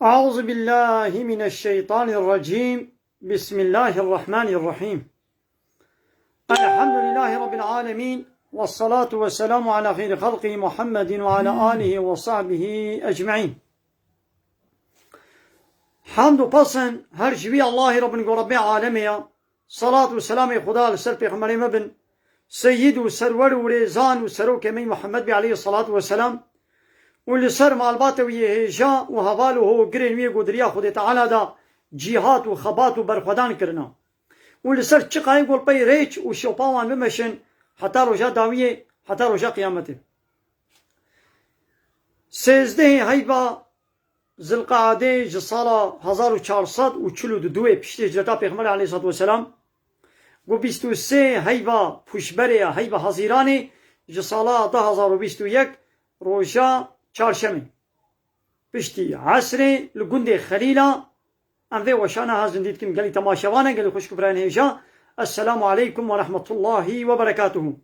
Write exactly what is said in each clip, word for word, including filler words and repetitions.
أعوذ بالله من الشيطان الرجيم. بسم الله الرحمن الرحيم. الحمد لله رب العالمين. والصلاة والسلام على خير خلقه محمد وعلى آله وصحبه أجمعين. Hamd û pesn her ji wî Allahê Rabbin ku Rabbê alemê ya. Salat û selamê Xuda li ser Pêxemberê me bin, Seyyid û Serwer û Rêzan û Serokê me Muhammed bî aleyhissalatu vesselam û li ser malbata wî yê hêja û heval û hogirên wî yê ku di riya Xwedê Teala de cîhat û xebat û berxwedan kirina û li ser çiqayê ku li pey rêç û şopa wan bimeşin heta roja dawiyê, heta roja qiyametê. Sêzdehê heyva Zilqeadê ji sala hezar û çar sed û çil û du piştî hicreta Pêxemberê aleyhissalatu vesselam, ku bîst û sê heyva Pûşberê ya heyva Hezîranê ji sala du hezar û bîst û yek roja çarşemê. Piştî esrê li gundê Xelîla, em vê weşana hezindî dikin gelî temaşevana, gelî xwişk û birayên hêja. Esselamu aleykum ve rahmetullahi ve berekatuhu.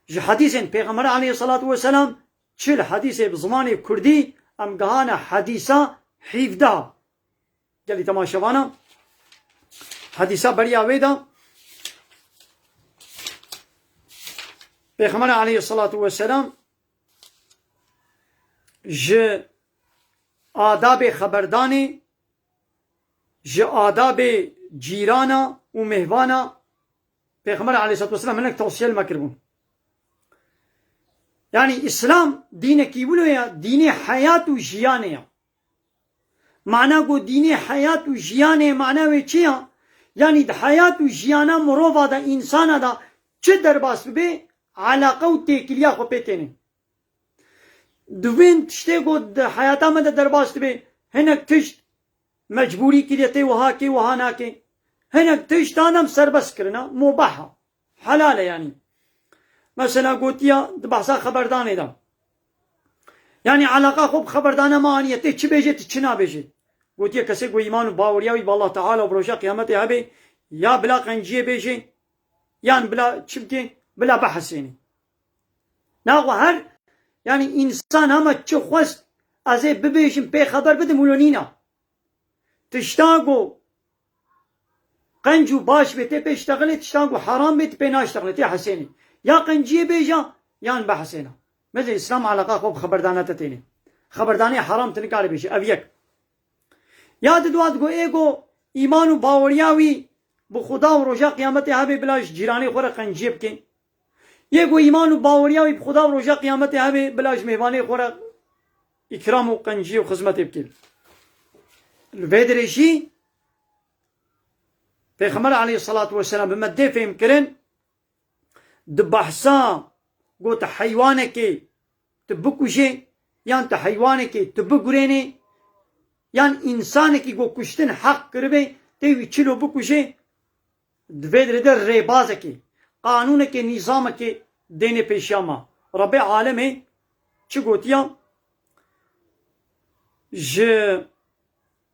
Ji hedîsên Pêxemberê aleyhissalatu vesselam çil hedîsê bi zimanê kurdî, em gihane hedîsa hîvdeh. Gelî temaşevana, hedîsa beriya wê de Pêxemberê aleyhissalatu vesselam ji adabê xeberdanê, ji adabê cîrana û mêhvana Pêxember aleyhissalatu vesselam hinek tewsiye li me kiribûn. Yanî Îslam dînekî wilo ye, dînê heyat û jiyanê ye. Mana ku dînê heyat û jiyanê mana wê çi ya? Yanî di heyat û jiyana mirova de, însana de çi derbas bibe, eleqe û têkiliya xwe pê têne. Di vên tiştê ku di heyata me de derbas dibe, hinek tişt mecbûrî kiriye, tê wiha kê, wiha nake. Hinek tiştan em serbest kirine, mubah e. Helal e yanî. Mesela gotiya di behsa xeberdanê de. Yanî eleqa xwe bi xeberdana me aniye, tê çi bêje, tu çi nabêje. Gotiye kesê ku îman û baweriya wî bi Allah Teala û bi roja qiyametê hebe, ya bila qenciyê bêje, yan bila çi bike, bila bihesêne. Naxwe her, yanî însan hema çi xwest ez ê bibêjim, pê xeber bidim, wilo nîna. Tişta ku qenc û baş bê tê pê ştexilê, tişta ku heram bê tê pê naştexilê, tê hesênê. Ya qenciyê bêja, yan bihesêna. Mezê Îslam eleqa xwe bi xeberdana te têne. Xeberdanê heram tu nikarî bêjî. Ev yek. Ya di dua digo ê ku îman û baweriya wî bi Xuda û roja qiyametê hebe bila ji cîranê xwe re qenciyê bike. Yê ku îman û baweriya wî bi Xuda û roja qiyametê hebe bila ji mêvanê xwe re îkram û qenciyê û xizmetê bike. Li vê dirê jî Pêxember aleyhissalatu vesselam bi me dê fêhm kirin, di behsa got heywanekê tu bikujê, yan tu heywanekê tu bigurênê, yan însanekî ku kuştin heq kiribe, tê wî çilo bikujê, di vê dirê de rêbazekê, qanûnekê, nîzamekê dêne pêşiya me. Rebê alemê çi gotiya? Ji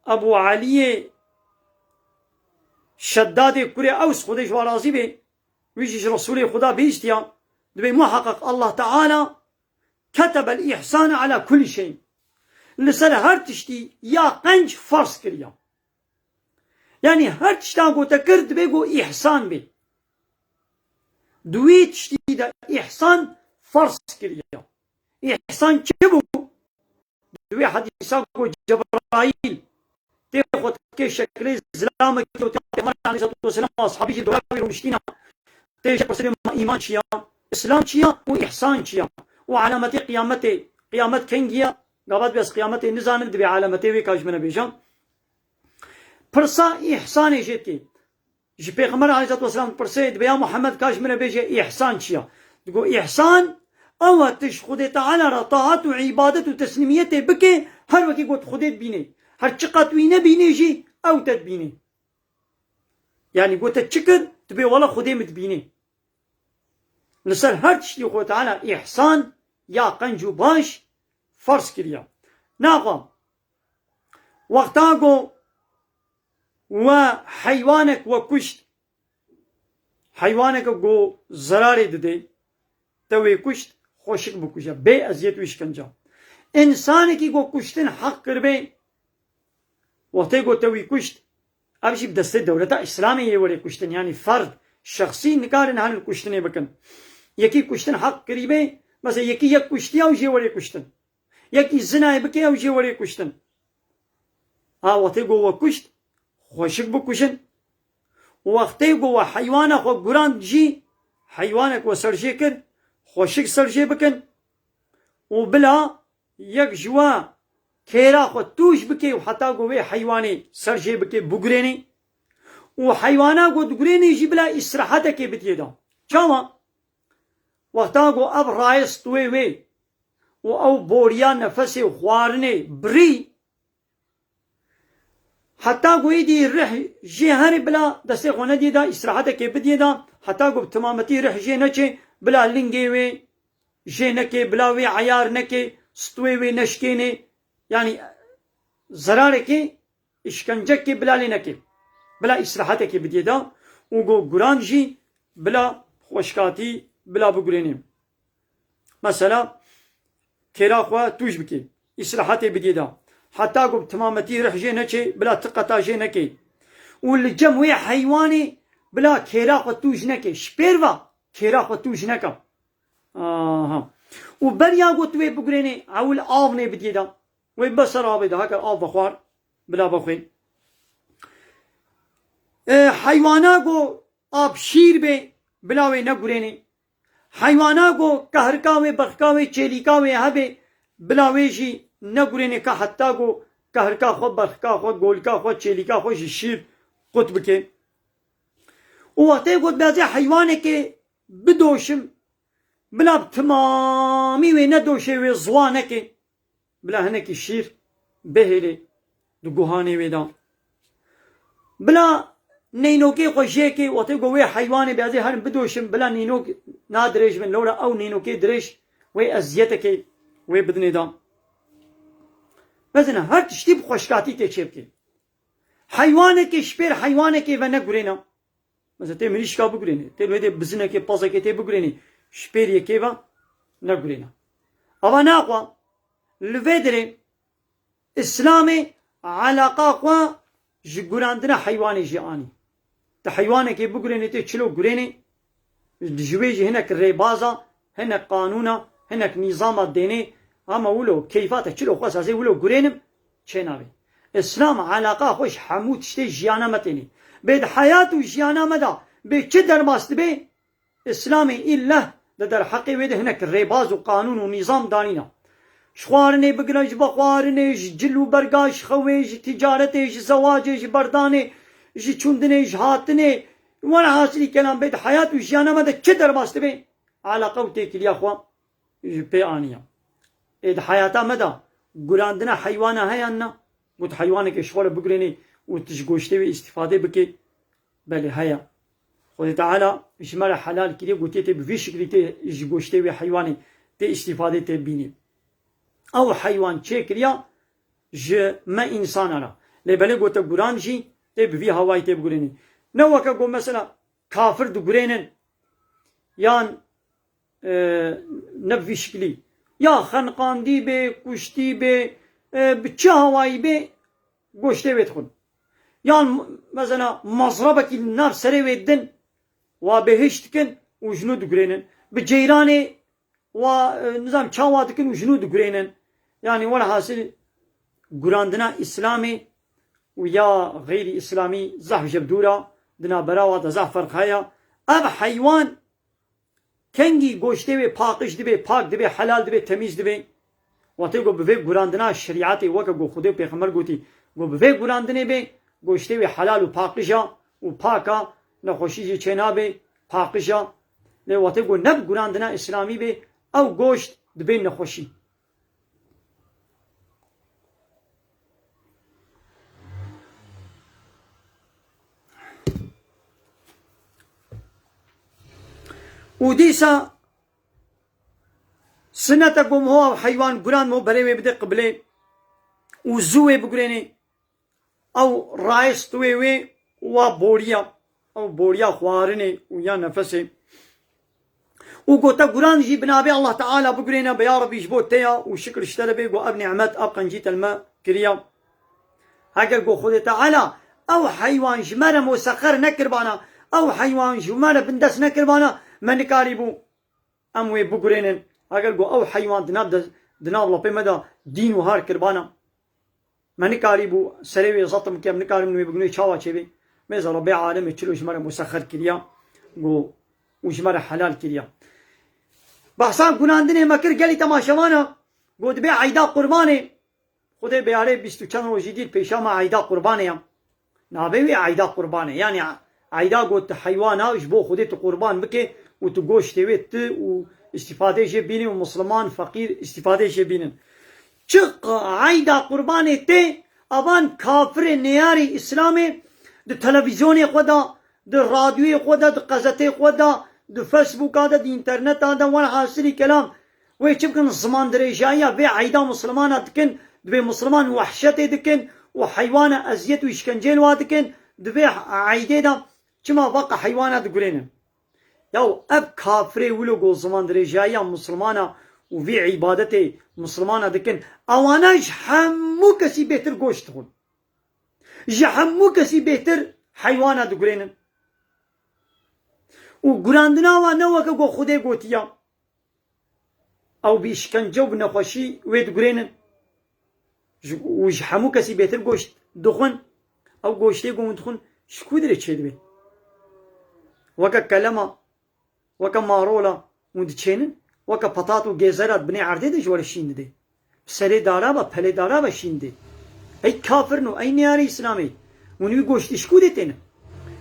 Ebu Eliyê Şeddadê kurê Ews, Xwedê ji wan razî bê, wî jî ji Resûlê Xuda bihîstiya, dibê muheqeq Allah Teala ketebel îhsane ala kulli şey. Li ser her tiştî ya qenc ferz kiriya. Yanî her tiştan ku te kir, dibê ku îhsan bê. Di wî tiştî de îhsan ferz kiriya. Îhsan çi bû? Di wê hedîsa ku Cebraîl tê xwe dikê şekilê zilamekî û tê Pêxember aleyhissalatu vesselam û ashabî jî dora wî rûniştîna. Tê jê pirsê ma îman çi ya, îslam çi ya û îhsan çi ya? Û alametê qiyametê, qiyamet kengî ya? Gavat bes qiyametê nizanim, divê alametê wê ka ji min re bêje. Pirsa îhsanê jê dikê. Ji Pêxember aleyhissalatu vesselam dipirsê, dibê ya Muhammed ka ji min re bêje îhsan çi ya? Digo îhsan ew e tu ji Xwedê Teala re taat û îbadet û teslîmiyetê bike, her wekî got Xwedê dibînê. Her çiqat wî nebînê jî ew te dibînê. Yanî got te çi kir? Dibê wela Xwedê min dibînê. Li ser her tiştî Xwedê Teala îhsan ya qenc û baş ferz kiriya. Naxwe wexta ku we heywanek we kuşt, heywaneke ku zerarê dide, te wê kuşt, xweşik bikuje, bê eziyet û îşkence. Însanekî ku kuştin heq kiribe, Wextê ku te wî kuşt, ev jî bi destê dewleta Îslamê yê werê kuştin. Yanî ferd, şexsî nikarin herin kuştinê bikin. Yekî kuştin heq kirî bê, mesela yekî yek kuştiya û jê werê kuştin. Yekî zinayê bike ew jê werê kuştin. Ha, wextê ku we kuşt, xweşik bikujin. Wextê ku we heywana xwe gurand jî, heywanek we ser jê kir, xweşik ser jê bikin û bila yek ji we kêra xwe tûj bike û heta ku wê heywanê ser jê bike, bigurênê. Û heywana ku digurênê jî bila îsrehetekê bidiyê de. Çawa? Wexta ku ev rayê stûyê wê û ew boriya nefesê û xwarinê birî, heta ku êdî rih jê herê bila destê xwe nediyê de, îsrehetekê bidiyê de, heta ku bi timametî rih jê neçê, bila lingê wê jê neke, bila wê eyar neke, stûyê wê neşkêne, yanî zerareke, îşkencekê bila lê neke. Bila îsrehetekê bidiyê de û ku guran jî bila xweşkatî bila bigurênê. Mesela kêra xwe tûj bike, îsrehetê bidiyê de. Heta ku bi timametî rih jê neçê, bila ti qeta jê neke. Û li cem wê heywanê bila kêra xwe tûj neke. Ji pêr ve kêra xwe tûj neke. Aha. Û beriya ku tu wê bigurênê, ewil avnê bidiyê de. Wê be ser avê de, heke av vexwar, bila vexwê. E, heywana ku av şîr bê, bila wê negurênê. Heywana ku kehrika wê, berxika wê, çêlîka wê hebe, bila wê jî negurênê ka heta ku kehrika xwe, berxika xwe, golika xwe, çêlîka xwe ji şîr qut bike. Û wextê ku dibêje heywanekê bidoşim, bila bi timamî wê nedoşê, wê ziwa neke. Bila hinekî şîr bihêlê di guhanê wê de. Bila nînokê xwe jêkê, wextê ku wê heywanê bêjê herin bidoşin, bila nînok nadirêj bin, lewra ew nînokê dirêj wê eziyetekê wê bidinê de. Mezin e, her tiştî bi xweşkatî tê çêbikê. Heywanekê ji pêr heywanekê ve negurêne. Mesela tê mirîşka bigurênê, tê wê dê bizinekê, pezekê tê bigurênê, ji pêr yekê ve negurêne. Ava naxwe li vê derê Îslamê eleqa xwe ji gurandina heywanê jî anî. Ti heywanekê bigurênê, tê çilo gurênê, ji wê jî hinek rêbaza, hinek qanûna, hinek nîzama dênê, ama wilo keyfa te çilo xwe sazê wilo gurênim çênavê. Îslam eleqa xwe ji hemû tiştê jiyana me tênê. Bê di heyat û jiyana me de bê çi derbas dibe, Îslamê îlleh di derheqê wê de hinek rêbaz û qanûn û nîzam danîna. Ji xwarinê bigire, ji vexwarinê, ji cil û berga, ji xewê, ji tîcaretê, ji zewacê, ji berdanê, ji çûndinê, ji hatinê. Were hasilî kelam bê di heyat û jiyana me de çi derbas dibe, eleqa û têkiliya xwe ji pê aniye. Ê di heyata me de gurandina heywana heye an na? Got heywanekê ji xwe re bigurênê û tu ji goştê wê îstîfadê bikê. Belê heye. Xwedê Teala ji me re helal kiriye, gotiye tê bi vî şiklî tê ji goştê wê heywanê tê îstîfadê tê bînî. Ew heywan çêkiriya ji me însana re. Lê belê gote guran jî tê bi vî hawayî tê bigurênê. Ne weke got mesela kafir digurênin yan, e, ne bi vî şiklî. Ya xeniqandî bê, kuştî bê, e, bi çi hawayî bê, goştê wê dixwin. Yan mesela mazrebekî li nav serê wê din, wa bêhiş dikin û ji nû digurênin. Bi ceyranê wa, e, nizam çawa dikin û ji nû digurênin. Yanî welhasil gurandina Îslamê û ya xeyrî Îslamî zehf ji bi dûr a, di navbera wa de zehf ferq heye. Ev heywan kengî goştê wê paqij dibe, pak dibe, helal dibe, temîz dibe. Wextê ku bi vê gurandina şerîetê weke ku Xwedê û Pêxember gotî, ku bi vê gurandinê bê, goştê wê helal û paqij a û pak a, nexweşî jî çênabe, paqij a. Lê wextê ku ne bi gurandina Îslamî bê, ew goşt dibê nexweşî. Û dîsa sinnete ku miho ev heywan guran miho berê wê bide qiblê û zû wê bigurênê, ew rayê stûyê wê wa boriya, ew boriya xwarinê û ya nefesê. Û gote guran jî bi navê Allah Teala bigurêne, be ya Rebî ji bo te ya û şikir ji te re bê, got ev nîmet, ev qencî te li me kiriya. Heger got Xwedê Teala ew heywan ji me re musexer nekiribana, ew heywan ji me re bindest nekiribana, me nikarîbû em wê bigurênin. Heger got ew heywan di nav de, di nav lapê me de dîn û har kiribana, me nikarîbû serê wê zetim bike, em nikarin wê bigurê, çawa çêbê? Mêza Rebbê alemê çilo ji me re musexer kiriya, got, û ji me re helal kiriya. Behsa gunandinê me kir, gelî temaşevana, got dibê eyda qurbanê. Xwedê bêarê bîst û çend rojî dît pêşa me eyda qurbanê ya. Navê wê eyda qurbanê. Yanî eyda got tu heywana ji bo Xwedê tu qurban bike û tu goştê wê tu û îstîfadê jê bînî û misliman, feqîr îstîfadê jê bînin. Çi q-, eyda qurbanê tê, avan kafirê neyarê Îslamê di televîzyonê xwe de, di radyoyê xwe de, di qezetê xwe de, di Facebooka de, di înterneta de, welhasilî kelam, wê çi bikin, ziman dirêjayiya vê eyda mislimana dikin, dibê misliman wehşetê dikin û heywana eziyet û îşkencê li wa dikin, di vê eydê de çima vaqa heywana digurênin? Yaw ev kafirê wilo go ziman dirêjayiya mislimana û vî îbadetê mislimana dikin, ewana ji hemû kesî bêtir goşt dixwin. Ji hemû kesî bêtir heywana digurênin. Û gurandina wan ne weke ku Xwedê gotiya. Ew bi îşkence û bi nexweşî wê digurênin. Ji, û ji hemû kesî bêtir goşt dixwin. Ew goştê ku hûn dixwin, ji ku dirê çêdibe? Weke kelema, weke marola hûn diçênin, weke petat û gêzera di binê erdê de ji we re şîn didê. Bi serê dara be, pelê dara be şîn didê. Ey kafirno, ey neyarê Îslamê. Hûn wî goştî ji ku dê tênin?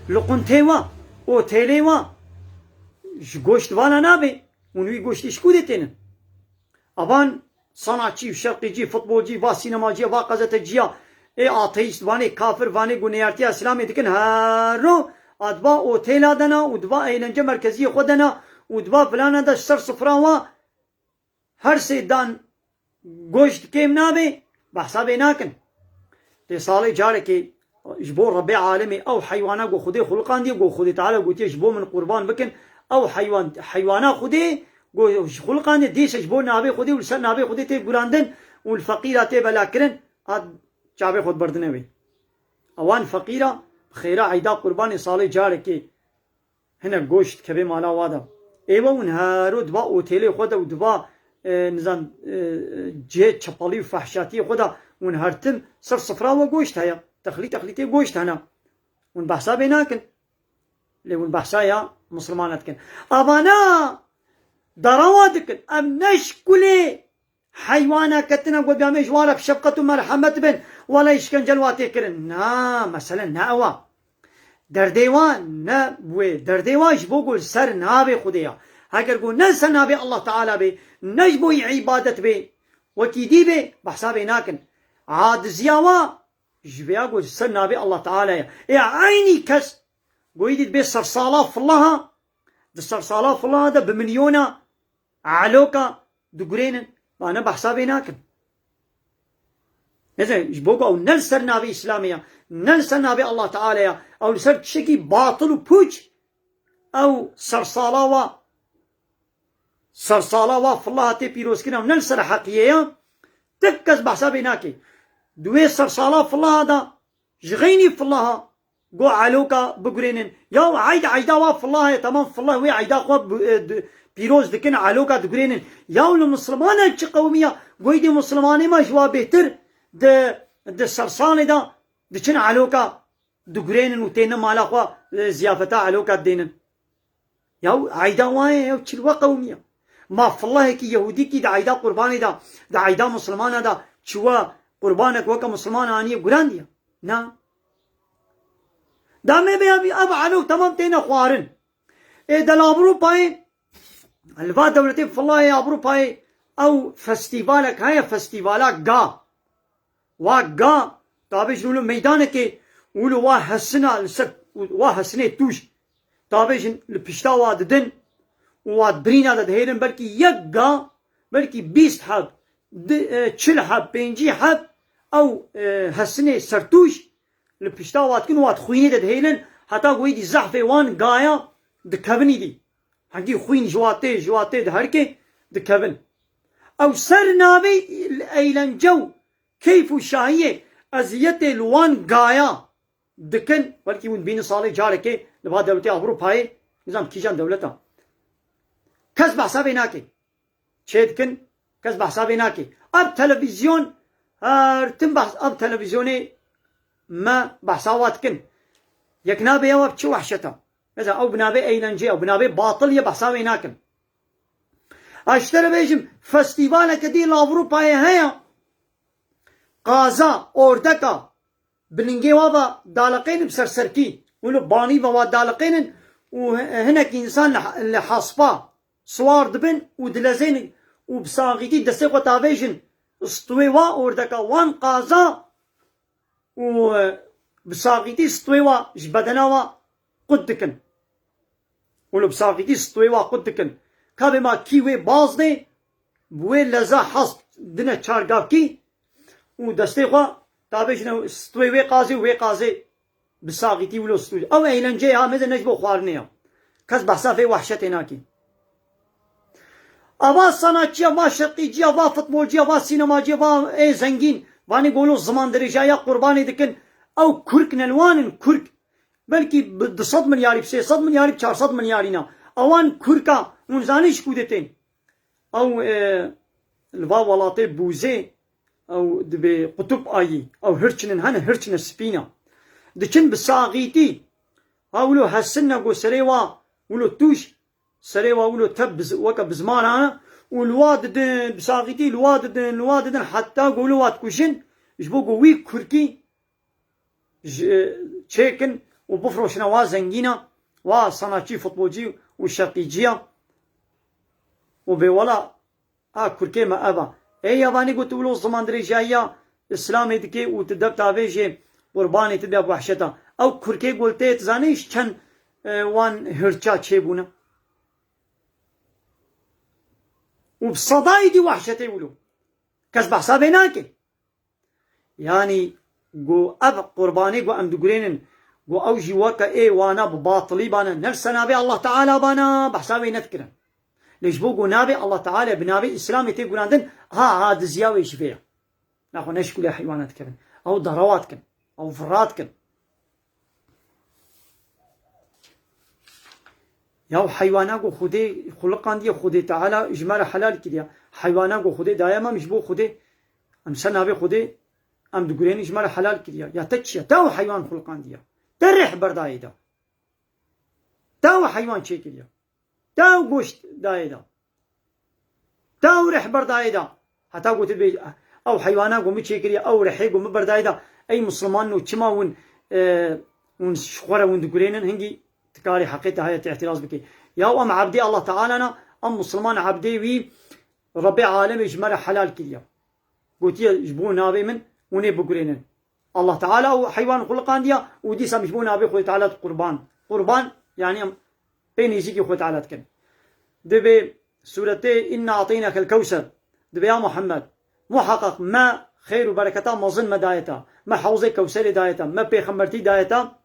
Li quntê wa, otêlê wa, ji goşt vala nabe. Hûn wî goştî ji ku dê tênin? Avan sanatçî û şerqîcî, futbolcî, va sînemacî, va qezeteciya, ê ateîst vanê, kafir vanê, guneyartiya Îslamê dikin, hero, a diva otêla de na û diva eğlence merkeziyê xwe de na û diva filana de ji ser sifra wa her sê dan goşt kêm nabe, behsa vê nakin. Tê salê carekê ji bo Rebbê alemê ew heywana ku Xwedê xulqandiye, ku Xwedê Teala gotiye ji bo min qurban bikin, ew heywan, heywana Xwedê ku ji xulqandiye, dîsa ji bo navê Xwedê û li ser navê Xwedê tê gurandin û li feqîra tê belakirin, a çavê xwe dibirdine wê. Ewan feqîra bi xêra eyda qurbanê salê carekê hinek goşt kevê mala wa de. Ê we hûn hero diva otêlê xwe de û diva, e, nizan, e, cihê çepelî û fehşatiyê xwe de hûn her tim ser sifra we goşt heye. Texlî texlîtê goşt hene. Hûn behsa vê nakin. Lê hûn behsa ya Mislimana dikin. Avana darawa dikin. Em ne ji kulê heywana ketine got, "Ya me ji wan re bi şefqet û merhemet bin, wela îşkence li wa tê kirin." Na, mesele ne ew a. Derdê wan ne wê. Derdê wan ji bo ku li ser navê Xwedê ya. Heger ku ne li ser navê Allah Teala bê, ne ji bo yî îbadet bê, wekî dî bê, behsa vê nakin. Adiziya wa ji vêya ku li ser navê Allah Teala ya. Ê eynî kes ku êdî dibê sersala filaha, di sersala filaha de bi milyona eloka digurênin. Ma ne behsa vê nakin. Neze, ji bo ku ew ne li ser navê Îslamê ya, ne li ser navê Allah Teala ya, ew li ser tiştekî batil û pûç, ew sersala wa, sersala wa filaha tê pîrozkirin, ew ne li ser heqiyê ya, tek kes behsa vê nake. Di wê sersala filaha de, ji xeynî filaha, go eloka bigurênin. Ya eyd, eyda wa filah e, temam, filah wê eyda xwe bi-, e, di-, pîroz dikin, eloka digurênin. Ya li Mislimanan çi qewimiya? Goydê Mislimanê me ji wa bêhtir di, di sersalê de diçin eloka digurênin û têne mala xwe, e, ziyafeta eloka didênin. Ya eyda wan e, ya çi li we qewimiya? Ma filahekî yehûdîkî di eyda qurbanê de, di eyda Mislimana de çi we qurbanek weke Misliman aniye gurandiye? Na. Da me be ev, ev elok temam têne xwarin. Ê del Avrupayê, li va dewletê filahê Avrupayê ew festîvalek heye, festîvala ga. Wa ga, tabêjin wilo meydanekê, wilo wa hesina li ser, wa hesinê tûj, tabêjin li pişta wa didin û wa birîna de dihêlin, belkî yek ga, belkî bîst heb, di, e, çil heb, pêncî heb, ew, e, hesinê sertûj li pişta wa dikin û wa di xwînê de dihêlin, heta ku êdî zehfê wan gaya dikevin êdî. Hengî xwîn ji wa tê, ji wa tê diherike, dikevin. Ew ser navê eylence û keyf û şahiyê, eziyetê li wan gaya dikin, belkî hûn bînin salê carekê li va dewletê Ewropayê, nizam kîjan dewleta. Kes behsa vê nake. Çê dikin, kes behsa vê nake. Ev televîzyon, her tim behs, ev televîzyonê me behsa wa dikin. Yek nabe ya ev çi wehşeta. Mesela ew bi navê eğlence, ew bi navê batil ye, behsa wê nakin. Ez ji te re bêjim, festîvaleke dî li Ewropayê heye. Qaza, ordeka, bi lingê wa ve daliqênin bi ser serkî. Wilo banî ve wa daliqênin û hi-, hinek însan li, li hespa siwar dibin û dilezênin û bi saxîtî destê xwe tavêjin stûyê wa, ordeka wan qaza û, e, bi saxîtî stûyê wa ji bedena wa qut dikin. Wilo bi saxîtî stûyê wa qut dikin. Ka bê ma kî wê bazdê, bi wê leza hesp dine çargavkî û destê xwe tavêjine stûyê wê qazê û wê qazê bi saxîtî wilo stûyê. Ew eğlence ya, meze ne ji bo xwarinê ya. Kes behsa vê wehşetê nakî. Ava sanatçiya, va şeqîciya, va futbolciya, va sînemaciya, va ê zengîn, vanê golo ziman dirêjaya qurbanê dikin. Ew kurk ne li wan in, kurk. Belkî bi du sed milyarî, bi sê sed milyarî, bi çar sed milyarî na. Ewan kurka, hûn zanî ji ku de tên? Ew, e, li va welatê bûzê, ew dibê qutub ayî, ew hirçinin hene, hirçine spîna. Diçin bi saxîtî, ha wilo hesin ne go serê wa, wilo tûj, serê wa wilo tep biz-, weke bizmana, û li wa didin, bi saxîtî li wa didin, li wa didin, heta go wilo wa dikujin, ji bo go wî kurkî ji, çêkin û bifroşine wa zengîna, wa sanatçî, futbolcî û şeqîciya. Û bê wela, a kurkê me ev a. Ê yavanî got, wilo ziman dirêjayiya Îslamê dike û tu deb tavêjê qurbanê tu de bi wehşeta. Ew kurkê gol tê, tu zanî ji çend, e, wan hirça çêbûne? Û bi sedayî dî wehşetê wilo. Kes behsa vê nake. Yanî, go ev qurbanê go em digurênin, go ew jî weke ê wana bi batilî bane, ne li ser navê Allah Teala bane, behsa wê nedikirin. Lê ji bo go navê Allah Teala bi navê Îslamê tê gurandin, ha, ha, diziya wê ji vê ye. Naxwe ne ji kulê heywana dikevin. Ew darawa dikin. Ew vira dikin. Ya heywana ku Xwedê xuliqandiye, Xwedê Teala ji me re helal kiriye. Heywana ku Xwedê daye me, em ji bo Xwedê, em ser navê Xwedê, em digurênin ji me re helal kiriye. Ya te çi ye? Te ew heywan xuliqandiye. Te rih berdayê de. Te ew heywan çêkiriye. Te ew goşt dayê de. Te ew rih berdayê de. Heta ku tu bê, ew heywana ku min çêkiriye, ew rihê ku min berdayê de. Ey Misliman, no çima hûn, e, hûn ji xwe re hûn digurênin, hingî tu karê heqê te heye tu îtiraz bikî. Ya em ebdê Allah Teala ne, em Misliman ebdê wî Rebbê alemê ji me re helal kiriye. Gotiye, ji bo navê min hûn ê bigurênin. Allah Teala û heywan xuliqandiya û dîsa ji bo navê Xwedê Teala qurban. Qurban, yanî em pê nêzîkî Xwedê Teala dikin. Dibê sûretê Inna ateynakel kewser. Dibê ya Muhammed, muheqeq me xeyr û bereketa mezin me dayeta. Me hewzê Kewserê dayeta. Me pêxembertî dayeta.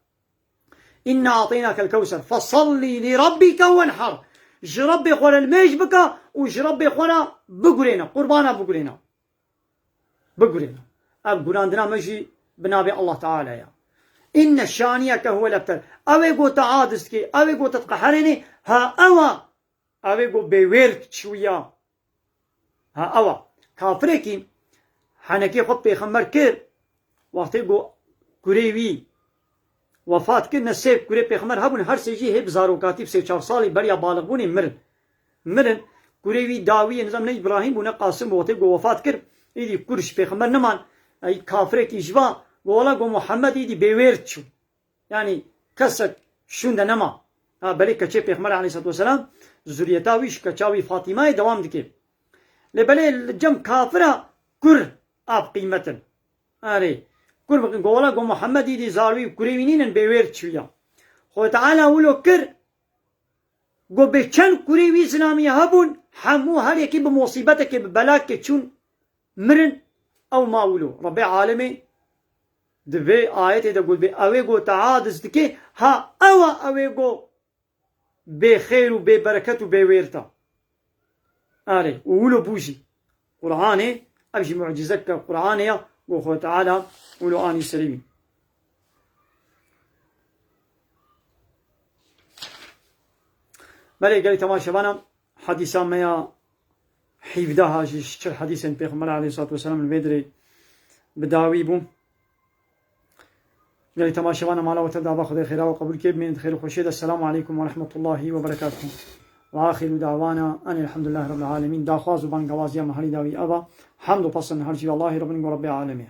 Inna ateynakel kewser. Fesallî li rabbike wenher. Ji Rebbê xwe re nimêj bike û ji Rebbê xwe re bigurêne. Qurbana bigurêne. Bigurê. Ev gurandina me jî bi navê Allah Teala ye. Inne şaniyeke huwel ebter. Ew ê go te aciz dike, ew ê go te diqeherênê, ha ew a, ew ê go bêwêr çûya. Ha ew a. Kafirekî henekê xwe pêxember kir, wextê go kurê wî wefat kir, ne sê kurê pêxember hebûn, her sê jî hê bi zarokatî, bi sê çar salî beriya balixbûnê mirin. Mirin, kurê wî dawî ye, nizam ne Îbrahîm bû, ne Qasim bû, wextê ku wefat kir, îdî kur ji pêxember neman, ey kafirekî ji va, go wela go Muhammed îdî bêwêr çû. Yanî kesek şûnde nema. Ha, belê keçê pêxember aleyhisselatu vesselam, zuriyeta wî ji keça wî Fatîmayê dewam dike. Lê belê li cem kafira kur av qîmet in. Erê, kur bikin, go wela go Muhammed îdî zarwî û kurê wî nînin, bêwêr çûya. Xwe Teala wilo kir, go bê çend kurê wî zilamî hebûn, hemû her yekî bi musîbetekê, bi belakê çûn, mirin, ew ma wilo. Rebbê alemê di vê ayetê de got bê, ew ê go te aciz dike, ha ew a ew ê go bê xêr û bê bereket û bê wêrta. Erê, û wilo bû jî. Qur'anê, ev jî mucîzeke Qur'anê ya, ku Xwedê Teala wilo anî serî wî. Belê gelî temaşevana, hedîsa me ya hîvdeh a ji çil hedîsên Pêxember aleyhissalatu vesselam li vê dirê bi dawî bû. Gelî temaşevana mala we tev de ava Xwedê xêra we qebûl kê, bimînin di xêr û xweşiyê de. Selamu aleykum ve rahmetullahi ve berekatuhu. Ve axiru dawana enî elhamdülillahi rabbil alemîn. Daxwaz û bangawaziya me herî dawî eva. Hamd û pesn her çî Allahî Rabbin û Rabbê alemê.